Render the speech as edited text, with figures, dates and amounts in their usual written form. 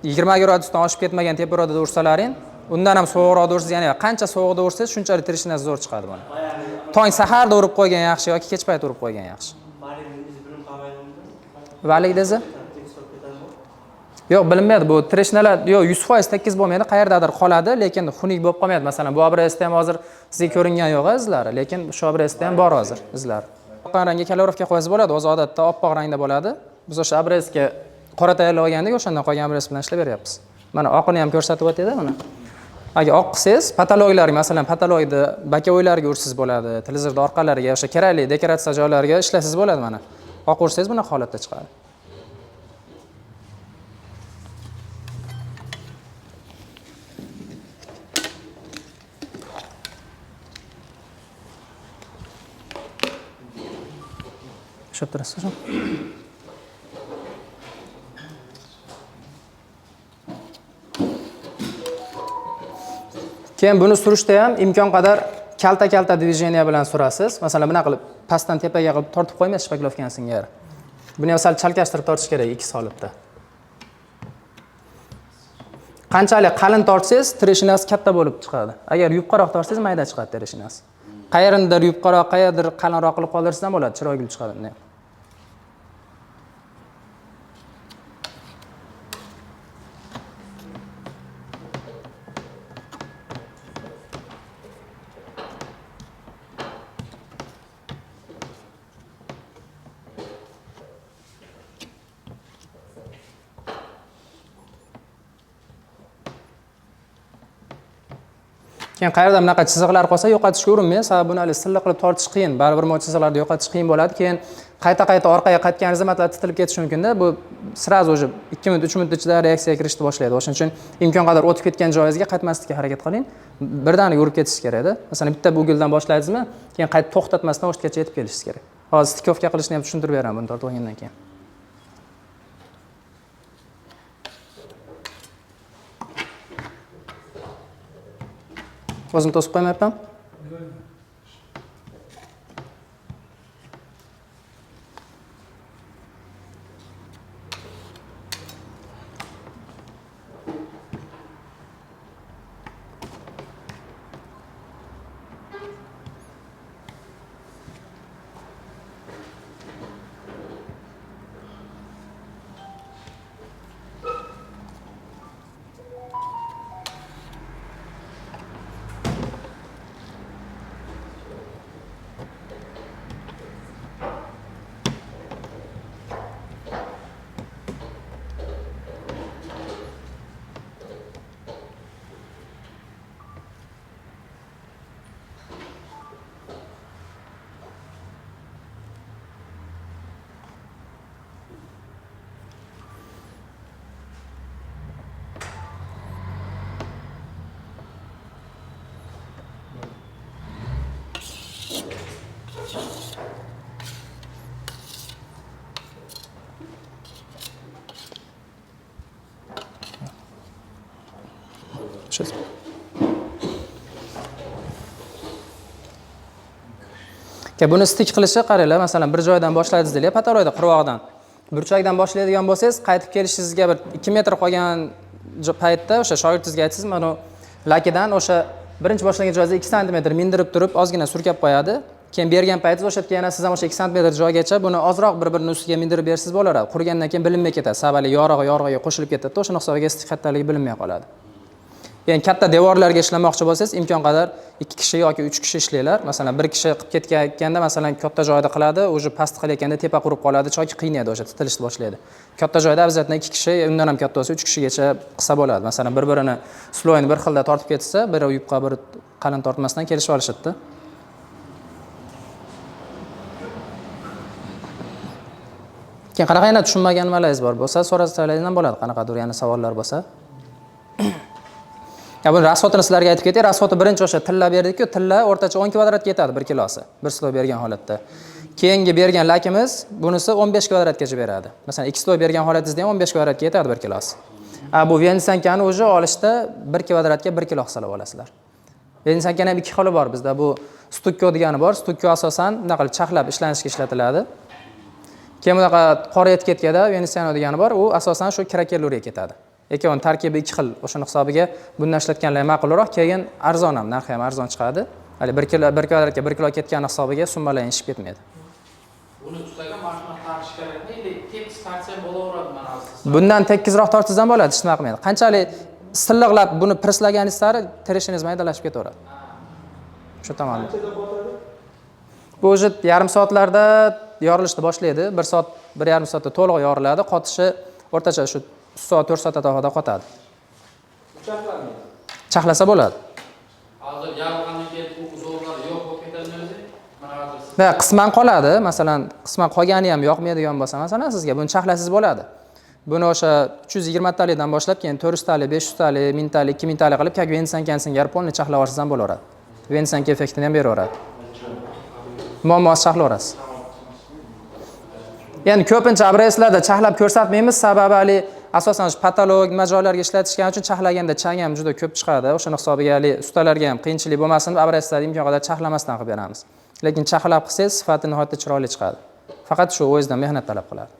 20 gradusdan oshib ketmagan temperaturada ursalaring, undan ham sovuqroqda ursangiz, ya'ni qancha sovuqda ursangiz, shunchalik трещина si zo'r chiqadi buni. Tong saharda urib qo'ygan yaxshi yoki kech payt urib qo'ygan yaxshi. Валик desa? Yo'q, bilinmaydi bu трещина lar, yo'q, 100% tekis bo'lmaydi, qayerdadir qoladi, lekin xunuk bo'lib qolmaydi. Masalan, bu обрез da ham hozir sizga ko'ringan yo'q izlari, lekin shu обрез da ham bor hozir izlari. Oq rangga колеровка qo'ysangiz bo'ladi, o'zi odatda oppoq rangda bo'ladi. Biz o'sha обрез ga qora tayyorlab olgandik, o'shandan qolgan обрез bilan ishlab beryapmiz. Mana oqini ham ko'rsatib o'tayda mana. Agar oq qilsangiz, потолок larga, masalan, потолок ni боковой larga ursangiz bo'ladi, televizorda orqalariga, o'sha kerakli dekoratsiya joylariga ishlasangiz bo'ladi mana. Oq ursangiz bunaqa holatda chiqadi. Ushlab turasiz o'sha. Keyin buni surishda ham imkon qadar kalta-kalta движение bilan surasiz. Masalan, bunaqa qilib pastdan tepaga qilib tortib qo'ymaysiz шпаклёвка ni singari. Buni ham sal chalkashtirib tortish kerak ikki holatda. Qanchalik qalin tortsangiz, трещина si katta bo'lib chiqadi. Agar yupqaroq tortsangiz, mayda chiqadi трещина si. Qayernidir yupqaroq, qayerdir qalinroq qilib qoldirsangiz ham bo'ladi, chiroyli chiqadi bunda ham. Keyin qayerda bunaqa chiziqlar qolsa yo'qotishga urinmang, sababi buni hali silliq qilib tortish qiyin. Baribir bu chiziqlarni yo'qotish qiyin bo'ladi. Keyin qayta-qayta orqaga qaytganingizda matlar titilib ketishi mumkinda. Bu сразу уже 2 minut, 3 minut ichida reaksiyaga kirishni boshlaydi. O'shaning uchun imkon qadar o'tib ketgan joyingizga qaytmaslikka harakat qiling. Birdaniga urib ketish kerakda. Masalan, bitta угол dan boshlaydingizmi, keyin qaytib to'xtatmasdan o'sha yergacha yetib kelishingiz kerak. Hozir стыковка qilishni ham tushuntirib beraman buni tortib olgandan keyin. O'zim to'sib qo'ymayapman. Сейчас. Ke buni стык qilishi qaranglar, masalan, bir joydan boshladingiz deylik, потолок da qirg'oqdan. Burchakdan boshlaydigan bo'lsangiz, qaytib kelishingizga bir 2 metr qolgan paytda o'sha shogirdingizga aytsangiz, mana lakidan o'sha birinchi boshlangan joyingizda 2 santimetr mindirib turib, ozgina surkab qo'yadi. Keyin bergan paytingiz o'sha yerga yana siz ham o'sha 2 santimetr joygacha buni ozroq bir-birini ustiga mindirib bersangiz bo'laveradi. Qurigandan keyin bilinmay ketadi. Sabali yorig'i yorig'iga qo'shilib ketadi. O'shani hisobiga стык kattaligi bilinmay qoladi. Ya'ni katta devorlarga ishlamoqchi bo'lsangiz, imkon qadar 2 kishi yoki 3 kishi ishlanglar. Masalan, bir kishi qilib ketayotganda, masalan, katta joyda qiladi, уже past qilayotganda tepa qurib qoladi, chunki qiynaydi, o'sha titilishni boshlaydi. Katta joyda обязательно 2 kishi, undan ham katta bo'lsa 3 kishigacha qilsa bo'ladi. Masalan, bir-birini слой ini bir xilda tortib ketsa, biri yupqa, biri qalin tortmasdan kelishib olishadi. Keyin qanaqa yana tushunmagan nimalaringiz bor bo'lsa, so'rasalaringiz ham bo'ladi, qanaqadir yana savollar bo'lsa. Ya buni расход ini sizlarga aytib ketay. Расход i birinchi o'sha tilla berdik-ku, tilla o'rtacha 10 kvadratga yetadi 1 kilosi. Bir слой bergan holatda. Keyingi bergan lakimiz bunisi 15 kvadratgacha beradi. Masalan, 2 слой bergan holatingizda ham 15 kvadratga yetadi 1 kilosi. A bu венецианка ni уже olishda 1 kvadratga 1 kilo hisoblab olasizlar. Венецианка ni ham ikki xili bor bizda. Bu стукко degani bor. Стукко asosan bunaqa qilib charxlab ishlanishga ishlatiladi. Keyin bunaqa qora etiketkada venetsiano degani bor, u asosan shu кракелюр ga ketadi. Ikkovini tarkibi ikki xil, o'shani hisobiga bundan ishlatganlar ma'qulroq, keyin arzon ham, narxi ham arzon chiqadi. Hali 1 kilo, 1 kvadratga 1 kilo ketgani hisobiga summalar shishib ketmaydi. Buni ustaga mana shunaqa tortish kerakmi или tekis tortsa ham bo'laveradi mana siz? Bundan tekizroq tortsangiz ham bo'ladi, hech nima qilmaydi. Qanchalik silliqlab buni presslaganingiz sari трещина ngiz maydalashib ketaveradi. Shu tomonda. Qanchada qotadi? Bu уже yarim soatlarda yorilishni boshlaydi. 1 soat, 1,5 soatda to'liq yoriladi. Qotishi o'rtacha shu 3 soat, 4 soat atrofida qotadi. Charxlamaydi. Charxlasa bo'ladi. Hozir yorilgandan keyin u zo'rlar yo'q bo'lib ketadimi o'zi? Mana hozir siz Va qisman qoladi. Masalan, qisman qolgani ham yoqmaydigan bo'lsa, masalan, sizga buni charxlasangiz bo'ladi. Buni o'sha 320 talikdan boshlab, keyin 400 talik, 500 talik, 1000 talik, 2000 talik qilib, как венецианка singari полный charxlab olsangiz ham bo'laveradi. Венецианка effektini ham beraveradi. Muammosi charxlayverasiz. Ya'ni ko'pincha образец larda charxlab ko'rsatmaymiz, sababi hali asosan shu потолок nima joylarga ishlatishgani uchun charxlaganda chang ham juda ko'p chiqadi. O'shani hisobiga hali ustalarga ham qiyinchilik bo'lmasin deb образец larni imkon qadar charxlamasdan qilib beramiz. Lekin charxlab qilsangiz, sifati nihoyatda chiroyli chiqadi. Faqat shu o'zidan mehnat talab qiladi.